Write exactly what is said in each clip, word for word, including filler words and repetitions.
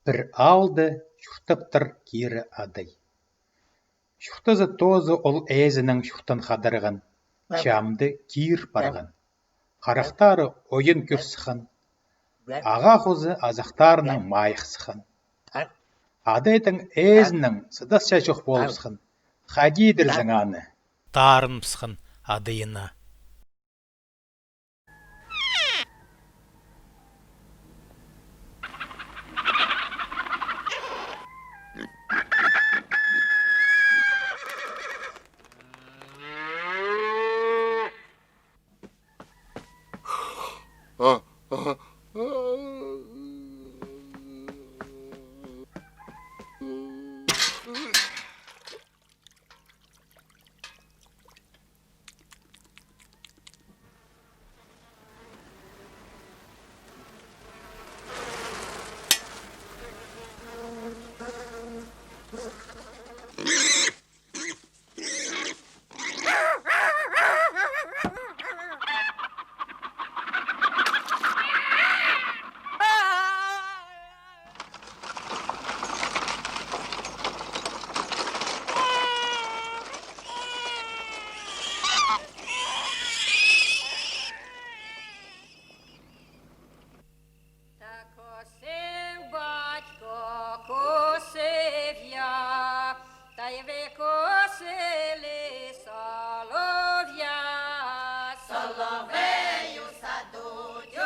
Пір аалда чуртаптыр кирі адай. Чуртазы-тоозы ол ээзінің чуртын хадарған, чамды кир парған. Харахтары ойын кӧр сыххан, ағаа хоза азахтарынаң майых сыххан. Адайдың ээзінең сыдасча чох полып сыххан. Хайди идерзің аны? Тарын пысхан адайына. Та кӧсів, батько, кӧсів я, тай ве кӧсілі соловья. Соловей у саду тюк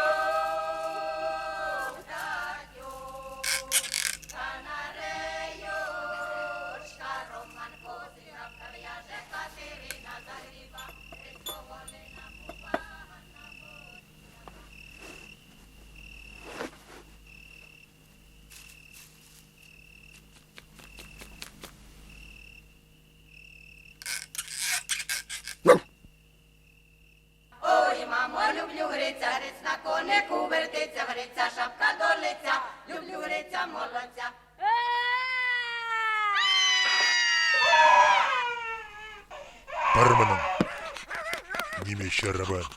та тюк, канарейочка роман козы раптор яже Катерина загреба. Ой, мамо, люблю гриця, гриц на коне кувыртиця, гриця шапка долиця, люблю гриця, молодця. Пар мының ниме чарабаан.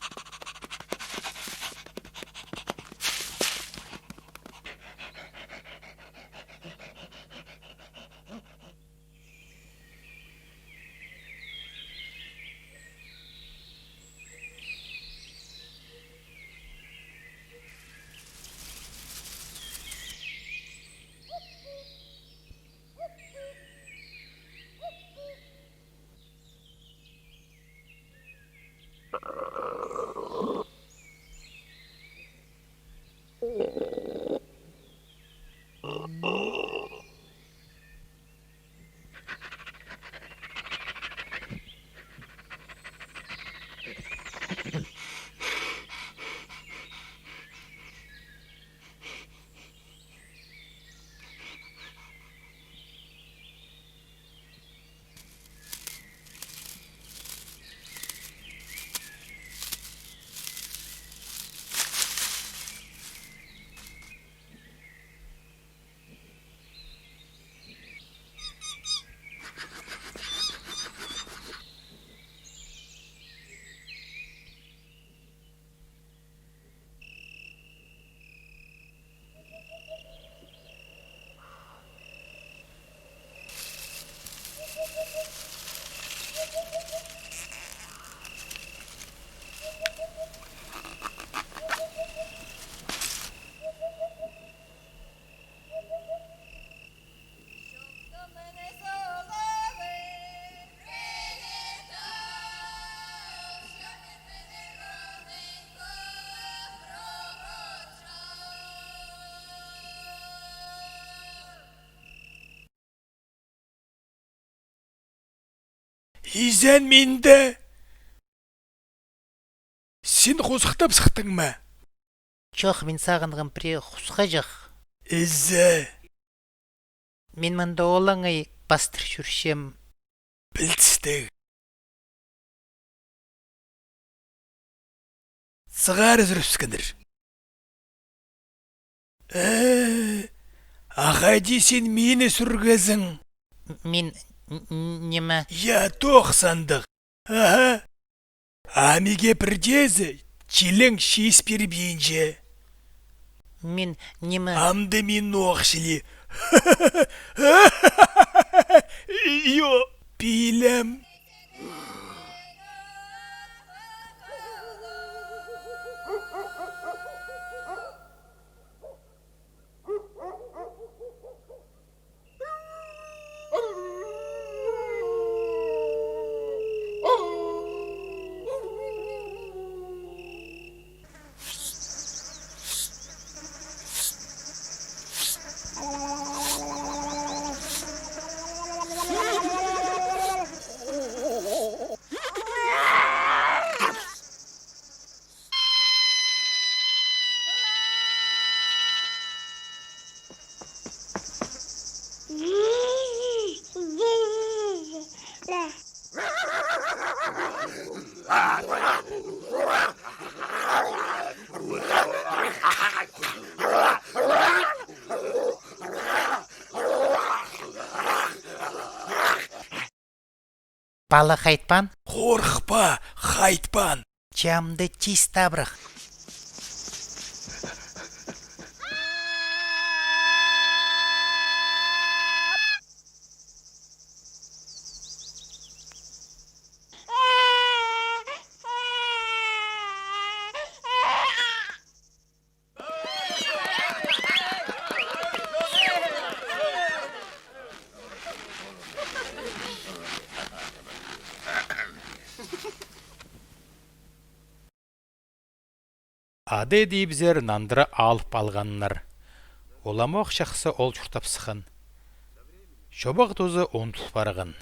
Изен минді. Син хузахтап сыхтың ма? Чох, мин сағынғам, пірее хузахчах. Ізі. Мин мында олаңай пастыр чӧрчем. Пілдістіг. Сығара сӱрібіскеннер. Э, а хайди син мині сӱргезің? М-, мин, н-, н-, ниме? Я, тоғыс андағ. Аха. А миге пірдеезі чилең чиис пирбинче. Мин ниме? Амды мин ох чіли. Йо, пилем. Пала хайтпаан? Хорыхпа, хайтпаан. Чамды тиз табырах. Адай тибізер нандыра алып алғаннар. Уламох чахсы ол чуртап сыххан. Чобағ тузы ундыл парған.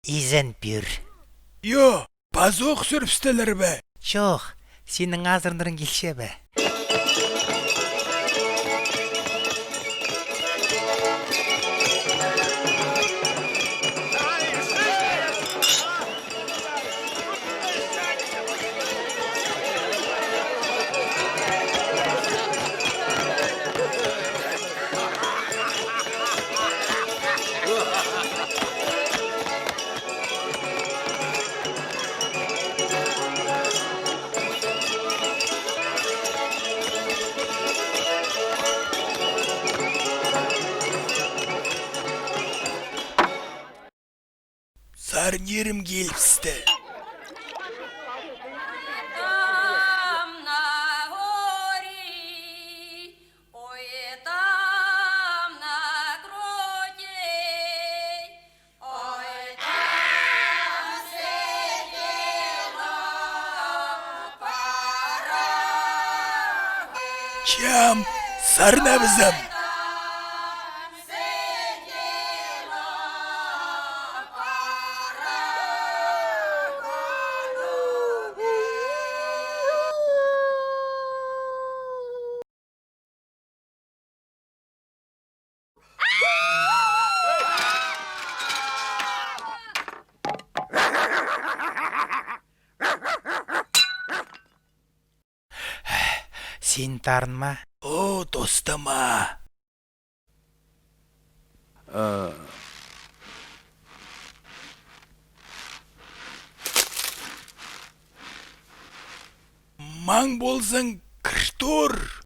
Изен пир. Йо, пазох сӱрібістілер бе? Чох, синің азырынырың килче бе? Сарнирым килібісті. Чаам, сарнабызам. Син тарынма. О, тостама. Э. Маң ползаң, кір тур.